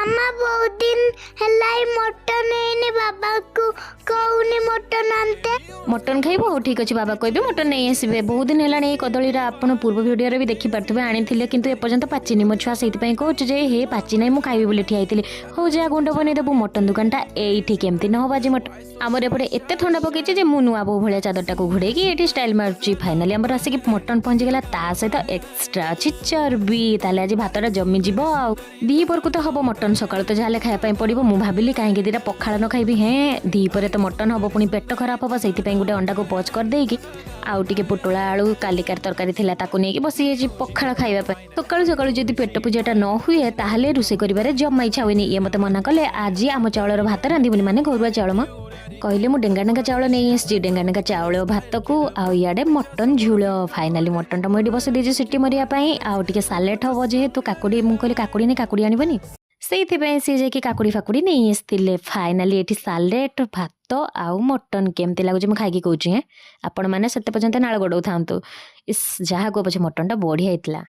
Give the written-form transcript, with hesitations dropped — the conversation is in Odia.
ମାମା, ବହୁତ ଦିନ ହେଲା ମଟନ ହେଇନି। ବାବାକୁ କହୁନି ମଟନ ଆନତେ। ମଟନ୍ ଖାଇବ? ହଉ, ଠିକ୍ ଅଛି, ବାବା କହିବେ, ମଟନ୍ ନେଇ ଆସିବେ। ବହୁତ ଦିନ ହେଲାଣି। ଏଇ କଦଳୀଟା ଆପଣ ପୂର୍ବ ଭିଡ଼ିଓରେ ବି ଦେଖିପାରୁଥିବେ, ଆଣିଥିଲେ, କିନ୍ତୁ ଏପର୍ଯ୍ୟନ୍ତ ପାଚିନି। ମୋ ଛୁଆ ସେଇଥିପାଇଁ କହୁଛି ଯେ ହେ ପାଚି ନାହିଁ, ମୁଁ ଖାଇବି ବୋଲି ଠିଆ ହେଇଥିଲି। ହଉ ଯା, ଗୁଣ୍ଡ ବନେଇଦେବୁ। ମଟନ୍ ଦୋକାନଟା ଏଇଠି, କେମିତି ନ ହବ ଆଜି ମଟନ୍? ଆମର ଏପଟେ ଏତେ ଥଣ୍ଡା ପକେଇଛି ଯେ ମୁଁ ନୂଆ ବୋହୂ ଭଳିଆ ଚାଦରଟାକୁ ଘୋଡ଼େଇକି ଏଇଠି ଷ୍ଟାଇଲ୍ ମାରୁଛି। ଫାଇନାଲି ଆମର ଆସିକି ମଟନ୍ ପହଞ୍ଚିଗଲା, ତା ସହିତ ଏକ୍ସଟ୍ରା ଅଛି ଚର୍ବି। ତାହେଲେ ଆଜି ଭାତଟା ଜମିଯିବ ଆଉ ଦିପହରକୁ ତ ହବ ମଟନ୍। ସକାଳୁ ତ ଯାହାହେଲେ ଖାଇବା ପାଇଁ ପଡ଼ିବ। ମୁଁ ଭାବିଲି କାହିଁକି ଦିଟା ପଖାଳ ନ ଖାଇବି? ହେଁ, ଦିପହରେ ତ ମଟନ୍ ହବ, ପୁଣି ପେଟ ଖରାପ ହବ। ସେଇଥିପାଇଁ ଗୋଟେ ଅଣ୍ଡାକୁ ପୋଚ୍ କରିଦେଇକି ଆଉ ଟିକେ ପୋଟଳ ଆଳୁ କାଲିକାର ତରକାରୀ ଥିଲା, ତାକୁ ନେଇକି ବସିଯାଇଛି ପଖାଳ ଖାଇବା ପାଇଁ। ସକାଳୁ ସକାଳୁ ଯଦି ପେଟ ପୂଜାଟା ନ ହୁଏ, ତାହେଲେ ରୋଷେଇ କରିବାରେ ଜମା ଇଚ୍ଛା ହୁଏନି। ଇଏ ମୋତେ ମନା କଲେ, ଆଜି ଆମ ଚାଉଳର ଭାତ ରାନ୍ଧିବୁନି, ମାନେ ଘରୁଆ ଚାଉଳ ମ। କହିଲେ ମୁଁ ଡେଙ୍ଗା ଡେଙ୍ଗା ଚାଉଳ ନେଇ ଆସିଛି, ଡେଙ୍ଗା ଡେଙ୍ଗା ଚାଉଳ ଭାତକୁ ଆଉ ଇଆଡ଼େ ମଟନ୍ ଝୋଳ। ଫାଇନାଲି ମଟନ୍ଟା ମୁଁ ଏଇଠି ବସେଇ ଦେଇଛି ସିଟି ମରିବା ପାଇଁ। ଆଉ ଟିକେ ସାଲେଡ୍ ହବ ଯେହେତୁ କାକୁଡ଼ି, ମୁଁ କହିଲି କାକୁଡ଼ି ନେଇ, କାକୁଡ଼ି ଆଣିବନି? ସେଇଥିପାଇଁ ସିଏ ଯାଇକି କାକୁଡ଼ି ଫାକୁଡ଼ି ନେଇ ଆସିଥିଲେ। ଫାଇନାଲି ଏଠି ସାଲେଡ୍, ଭାତ ଆଉ ମଟନ୍ କେମିତି ଲାଗୁଛି, ମୁଁ ଖାଇକି କହୁଛି। ହେଁ, ଆପଣମାନେ ସେତେ ପର୍ଯ୍ୟନ୍ତ ନାଳ ଗଡ଼ଉଥାନ୍ତୁ। ଇସ୍, ଯାହା କୁହ ପଛେ ମଟନ୍ଟା ବଢ଼ିଆ ହେଇଥିଲା।